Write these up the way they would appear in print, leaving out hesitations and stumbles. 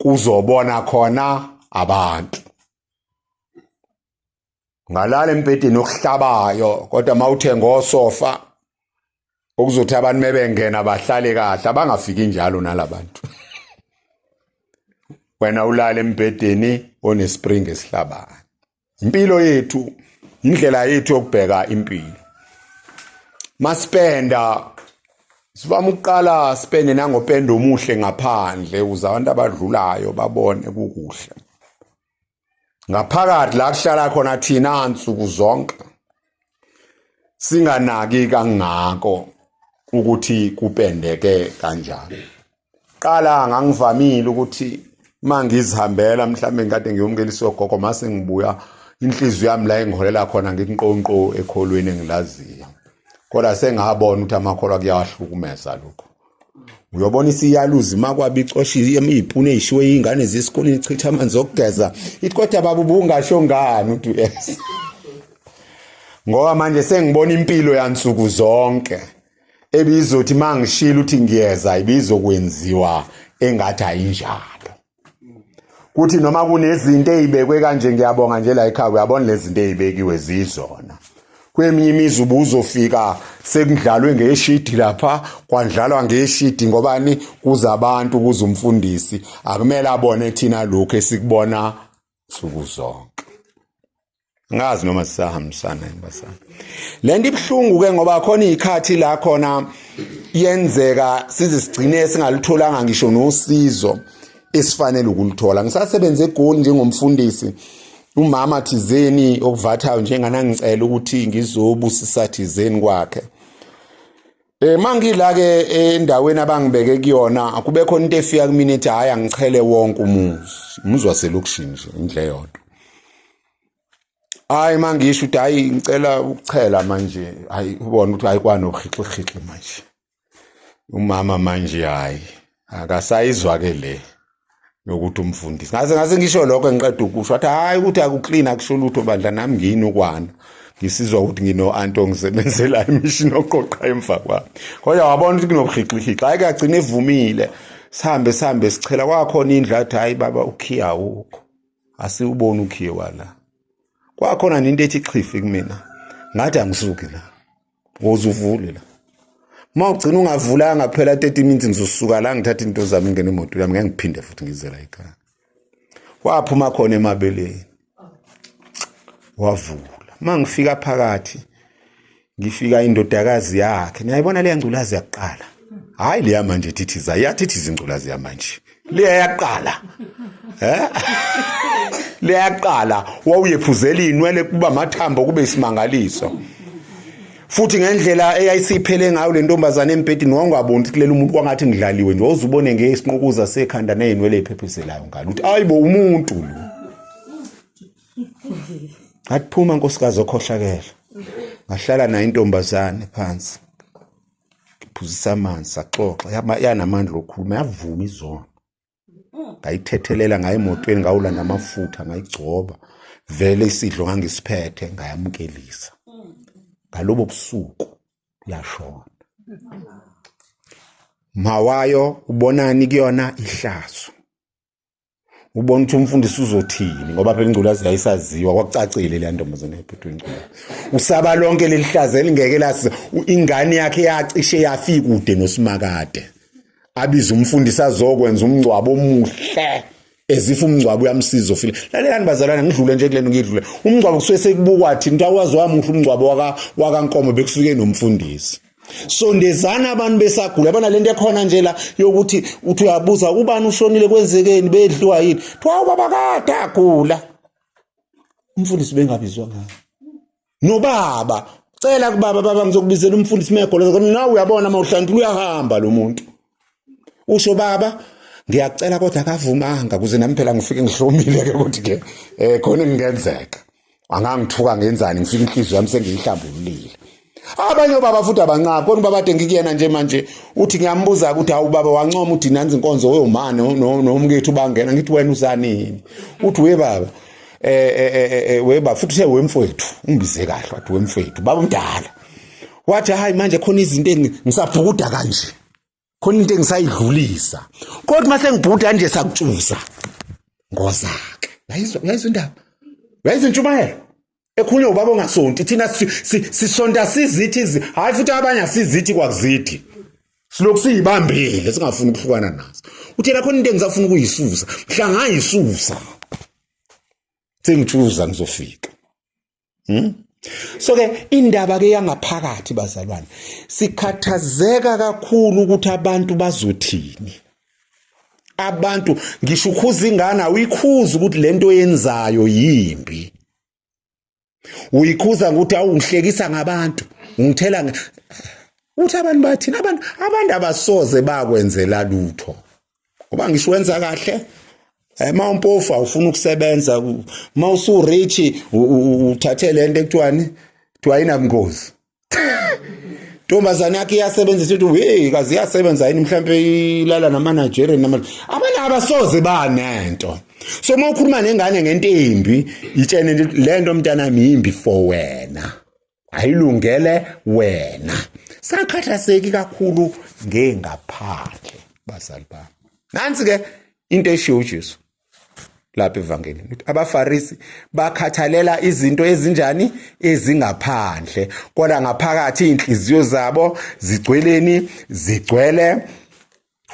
Kuzobona khona abantu. Ngalala embhedeni okuhlabayo, kodwa mawuthenga osofa okuzothi abantu mebengena bahlale kahle, abangafiki njalo nalabantu. Wena ulala embhedeni onespring esihlabayo. Impilo yethu, indlela yethu yokubheka impilo. Masipenda sivama ukuqala sipende nangopenda omuhle ngaphandle ukuze abantu abadlulayo babone kukuhle. Ngaphakathi la kuhlala khona thina nsuku zonke singanaki kangako ukuthi kupendeke kanjani. Qala ngangivamile ukuthi mangizihambela mhlambe ngikade ngiyomkelisa ogogo, mase ngibuya inhliziyo yami la engiholela khona ngikunqonqo ekholweni engilaziyo. Kodwa sengabona ukuthi amakholwa kuyawahlukumeza lokho. Uyobona isiyaluzi makwabi icosha iyipuni eyishiwe iy'ngane zesikoleni ichitha amanzi okugeza, ithi kodwa baba ubungasho ngani uthi yes, ngoba manje sengibona impilo yansuku zonke ebizothi mangishilo ukuthi ngiyeza ibizokwenziwa engathi ayinjalo. Kuthi noma kunezinto ezibekwe kanje, ngiyabonga nje la ekhaya, uyabona lezi zinto ezibekiwe zizona. Kweminye imizi ubuzofika sekudlalwe ngeshidi lapha, kwandlalwa ngeshidi ngobani, kuza abantu, kuza umfundisi, akumele abone thina lokhu esikubona nsuku zonke. Ngazi noma sisahambisana yini basana. Lento ibuhlungu ke ngoba khona izikhathi la khona yenzeka size sigcine singalutholanga ngisho nosizo esifanele ukuluthola. Ngisasebenza eGoli njengomfundisi, umama thizeni okuvathayo njengana ngicela ukuthi ngizobusisa thizeni kwakhe. Mangila ke endaweni abangibeke kuyona kube khona into efika kumina ethi hayi angichele wonke umuzi. Umuzi waselokishini nje indle yodwa. Hayi mangisho ukuthi hayi ngicela ukuchela manje, hayi ubona ukuthi hayi kwanobuhixihixi manje. Umama manje hayi akasayizwa ke le yokuthi umfundisi. Ngaze ngisho lokho ngiqeda ukusho wathi hayi ukuthi akuclean akusho lutho bandla, nami ngiyinukwana. Ngisizwa ukuthi ngino anti ongisebenzela imishini oqoqa emva kwami. Kodwa wabona ukuthi kunobuhixihixi, hayi kagcina evumile. Sihambe sihambe sichela, kwakhona indlu athi hayi baba ukhiya awukho. Asiwuboni ukhiye wala. Kwakhona nento ethi chifi kumina. Ngathi angisuki la. Woza uvule la. Uma ugcina ungavulanga phela 30 minutes ngizosuka la ngithatha into zami ngene emotweni yami, ngeke ngiphinde futhi ngize la ekhaya. Waphuma khona emabeleni. Wavula. Mangifika phakathi ngifika indodakazi yakhe. Niyayibona leya ngculazi yakuqala. Hayi leya manje thithiza, iyathithiza ingculazi yamanje. Leya yaqala. Leya yaqala wawuyephuzela inwele kuba amathambo kube isimangaliso. Futhi ngendlela eyayisiphele ngayo le ntombazane embhedeni wawungaboni ukuthi kuleli umuntu kwangathi ngidlaliwe nje, wawuzubone ngesinqukuza sekhanda nezinwele eziphephezelayo ngalo ukuthi ayibo umuntu lo. Ngathi phuma nkosikazi okhohlakele. Ngahlala naye intombazane phansi. Ngiphuzisa amanzi saxoxa, yanamandla okukhuluma, yavuma izono. Ngayithethelela ngaye emotweni, ngawulanda amafutha ngayigcoba. Vele isidlo ngangisiphethe ngayamukelisa. Ngalobo busuku yashona. Mawayo ubonani kuyona ihlazo. Ubona ukuthi umfundisi uzothini ngoba phela ingculazi yayisaziwa, kwakucacile le ntombazane yayiphethwe ingculazi. Usaba lonke leli hlazo elingeke lasiza. Ingane yakhe yacishe yafika kude noSimakade. Abiza umfundisi azokwenza umngcwabo omuhle. Ezifa umngcwabo uyamsiza ofile. Lalelani bazalwane, ngidlule nje kulento ngidlule. Umngcwabo kusuke sekubukwa thina ukuthi awazi wamuhle umngcwabo wakaNkomo bekusuke nomfundisi. Sondezana abantu besagula, yabona lento ekhona nje la yokuthi uthi uyabuza ubani ushonile kwenzekeni bedliwa yini, kuthiwa ubaba kade agula, umfundisi bengabizwa ngayo nobaba, cela kubaba, baba ngizokubizela umfundisi megoloza, kodwa nawe uyabona uma uhlantula uyahamba lo muntu, usho baba ngiyacela kodwa akavumanga kuze nami phela ngifike ngihlomile ke ukuthi ke khona ngingenzeka angangithuka ngenzani, ngifike inhliziyo yami sengiyihlambululile. Abanye obaba futhi abancane khona ubaba ade ngikuyena nje manje uthi ngiyambuza ukuthi hawu baba wancoma uthi nanzi inkonzo weyomane nomkethu bangena, ngithi wena uzanini, uthi we baba we baba futhi uthe wemfowethu ungibize kahle wathi wemfowethu baba omdala, wathi hayi manje khona izinto ngisabhukuda kanje. Khona into engisayidlulisa. Kodwa mase ngibhuda nje sakutshuza. Ngozake. Uyayizwa uyayizwa indaba? Uyayizwa intshumayelo? Ekhulunywa ubaba ongasonti thina sisonta sizithi hayi futhi abanye asizithi kwakuzithi. Silokhu siyibambile singafuni ukuhlukana nazo. Uthela khona into engisafuna ukuyisusa. Mhla ngayisusa. Sengitshuza ngizofika. So ke indaba ke yangaphakathi bazalwane sikhathazeka kakhulu ukuthi abantu bazothini. Abantu ngisho ukhuza ingane awuyikhuza ukuthi lento yenzayo yimbi. Uyikhuza ukuthi awungihlekisa ngabantu, ungithela uthi abantu bathini abantu abantu abasoze bakwenzela lutho. Ngoba ngisho wenza kahle uma umpofu awufuna ukusebenza uma usu-rich uthathe le nto ekuthiwani kuthiwa ayinabungozi ntombazane yakhe iyasebenzisa ukuthi hey kazi iyasebenza yini mhlawumbe ilala nama-nigerian abanye abasoze banento so uma ukhuluma nengane ngento embi itshene le nto mntanami yimbi for wena ayilungele wena sakhathazeki kakhulu ngengaphandle bazali bami nansi ke into eshiwo uJesu lapha evangelini ukuthi abafarisi bakhathalela izinto ezinjani ezingaphandle kodwa ngaphakathi inhliziyo zabo zigcweleni zigcwele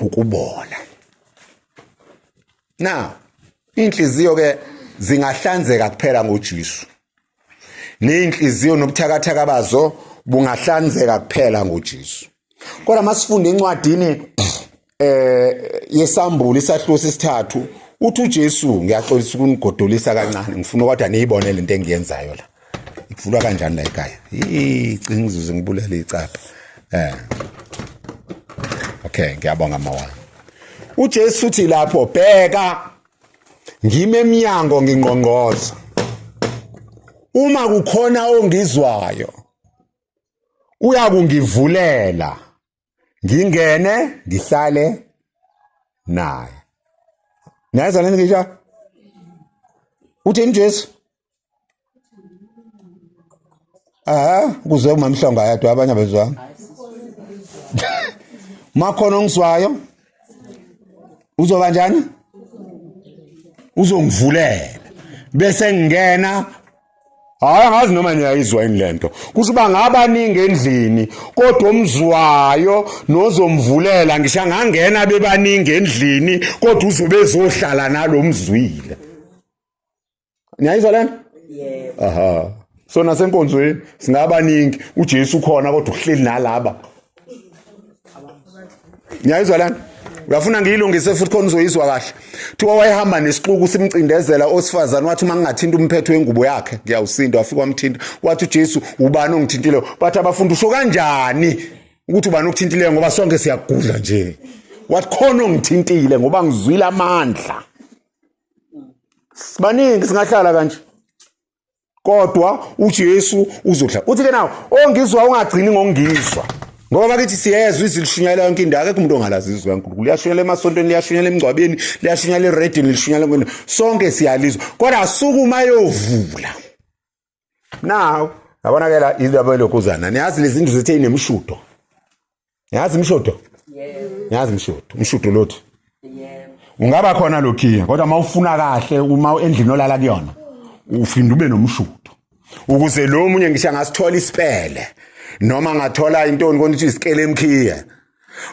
ukubola now inhliziyo ke zingahlanzeka kuphela ngoJesu Ney'nhliziyo nobuthakathaka bazo bungahlanzeka kuphela ngoJesu. Kodwa masifunda encwadini eh yesambulo isahluko sesithathu uthi uJesu ngiyaxolisa ukunigodolisa kancane ngifuna kodwa niyibone lento engiyenzayo la. Ikuvulwa kanjani la ekhaya? Icinga ngizuze ngibulele icapha. Eh. Okay, ngiyabonga mawami. uJesu uthi lapho bheka ngime emnyango ngingqongqoza uma kukhona ongizwayo uyakungivulela ngingene ngihlale naye niyayizwa lento ngisho uthini Jesu Ah, kuze umamhlonga yedwa abanye abezwanga. Makhona ongizwayo uzoba njani? Uzongivulela. Bese ngingena Hayi angazi noma niyayizwa yini lento. Kusho uba ngabaningi endlini kodwa omzwayo nozomvulela ngisho angangena bebaningi endlini kodwa uzobe ezohlala nalomzwile. Niyayizwa lento? Yebo. Aha. So nasenkonzweni singabaningi uJesu ukhona kodwa uhleli nalaba. Niyayizwa lento? Uyafuna ngiyilungise futhi khona uzoyizwa kahle. Thiwa wayehamba nesixuku simcindezela osifazane wathi uma ngingathinta umphetho wengubo yakhe ngiyawusinda wafika wamthinta. Wathi uJesu ubani ongithintile? Bathi abafundi usho kanjani ukuthi ubani okuthintileyo ngoba sonke siyagudla nje. Wathi khona ongithintile ngoba ngizwile amandla. Sibaningi singahlala kanje. Kodwa uJesu uzodla. Uthi ke nawo ongizwa ungagcini ngokungizwa. Ngoba bakithi siyezwa izwi lishunyayela yonke indawo akekho umuntu ongalazi izwi kaNkulunkulu. Liyashunyayela emasontweni, liyashunyayela emngcwabeni, liyashunyayela eredini, lishunyayela kwena. Sonke siyalizwa. Kodwa sukuma yovula. Now, yabona ke la indaba elokuzana. Niyazi lezi ndlu zethu inemshudo. Niyazi imshudo? Yebo. Niyazi imshudo. Umshudo lothu. Yebo. Ungaba khona lokhiya kodwa uma ufuna kahle uma endlini olala kuyona ufinda ube nomshudo. Ukuze lo munye ngisho angasithola isipele noma ngathola intoni konke ukuthi isikele emkhiya.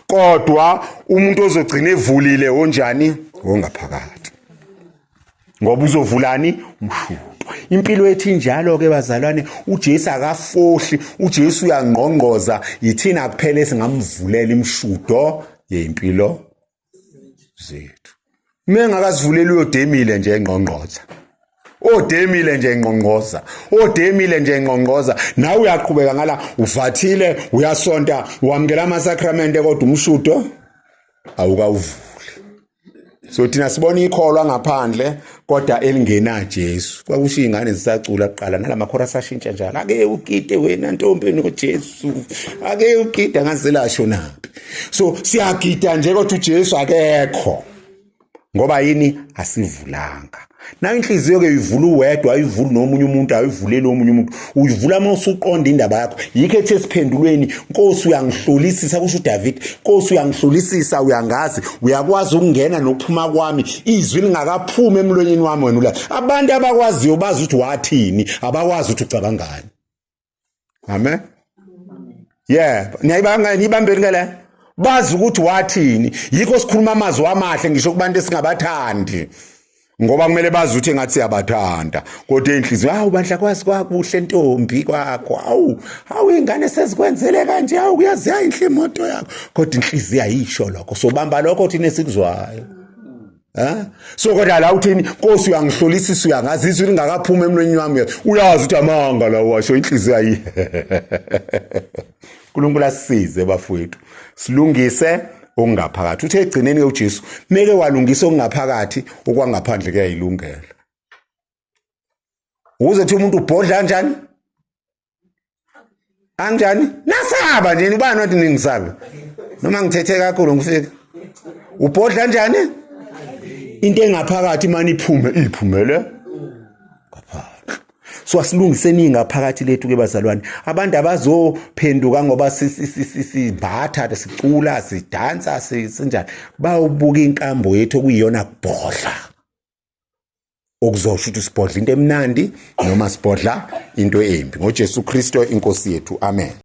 Kodwa umuntu ozogcina evulile onjani ongaphakathi. Ngoba uzovulani umshudo. Impilo yethu injalo ke bazalwane, uJesu akafohli, uJesu uyangqongqoza, yithina kuphela esingamvulela imshudo yempilo zethu. Mengakasivuleli uyodemile nje engqongqoza. Odemile nje engqongqoza, odemile nje engqongqoza, nawe uyaqhubeka ngala uvathile, uyasonta, wamukela amasakramente kodwa umshudo awukawuvuli. So thina sibona ikholwa ngaphandle kodwa elingena Jesu. Kwakusho izingane zisacula kuqala nalamakhora asashintsha njalo. Ake ugide wena ntombi noJesu. Ake ugide ngazelasho naphi. So siyagida nje kodwa uJesu akekho. Ngoba yini? Asivulanga. Nayo inhliziyo ke uyivula uwedwa, ayivuli nomunye umuntu, ayivuleli omunye umuntu. Uyivula uma usuqonda indaba yakho. Yikho ethi esiphendulweni, Nkosi uyangihlolisisa, kusho uDavid. Nkosi uyangihlolisisa, uyangazi, uyakwazi ukungena nokuphuma kwami. Izwi lingakaphumi emlonyeni wami wena ula. Abantu abakwaziyo bazi ukuthi wathini, abakwazi ukuthi ucabangani. Amen. Yeah, niyayibanga niyibambeni ke le. Bazi ukuthi wathini. Yikho sikhuluma amazwi amahle ngisho kubantu esingabathandi. Ngoba kumele bazi ukuthi engathi siyabathanda. Kodwa inhliziyo, hawu bandla kwazi kwakuhle ntombi kwakho. Hawu, hawu ingane sezikwenzele kanje, hawu kuyaziya inhle imoto yakho. Kodwa inhliziyo ayisho lokho. Sobamba lokho thina esikuzwayo. Eh? So kodwa la uthini Nkosi uyangihlolisisa uyangazi izwi lingakaphuma emlonyeni wami uyazi ukuthi amanga la washo inhliziyo ayi. uNkulunkulu asisize bafowethu. Silungise okungaphakathi. Uthe egcineni ke uJesu meke walungisa okungaphakathi okwangaphandle kuyayilungela. Ukuze kuthi umuntu ubhodla kanjani? Anjani? Nasaba nje ubani wathi ningisabe? Noma ngithethe kakhulu ngifika. Ubhodla kanjani? Into engaphakathi mani iphume iphumele ngaphandle. So asilungiseni ngaphakathi lethu ke bazalwane. Abantu abazophenduka ngoba simbatha sicula sidansa sinjani. Bawubuka inkambo yethu okuyiyona kubhodla. Okuzosho ukuthi sibhodla into emnandi noma sibhodla into embi. NgoJesu Kristo inkosi yethu. Amen.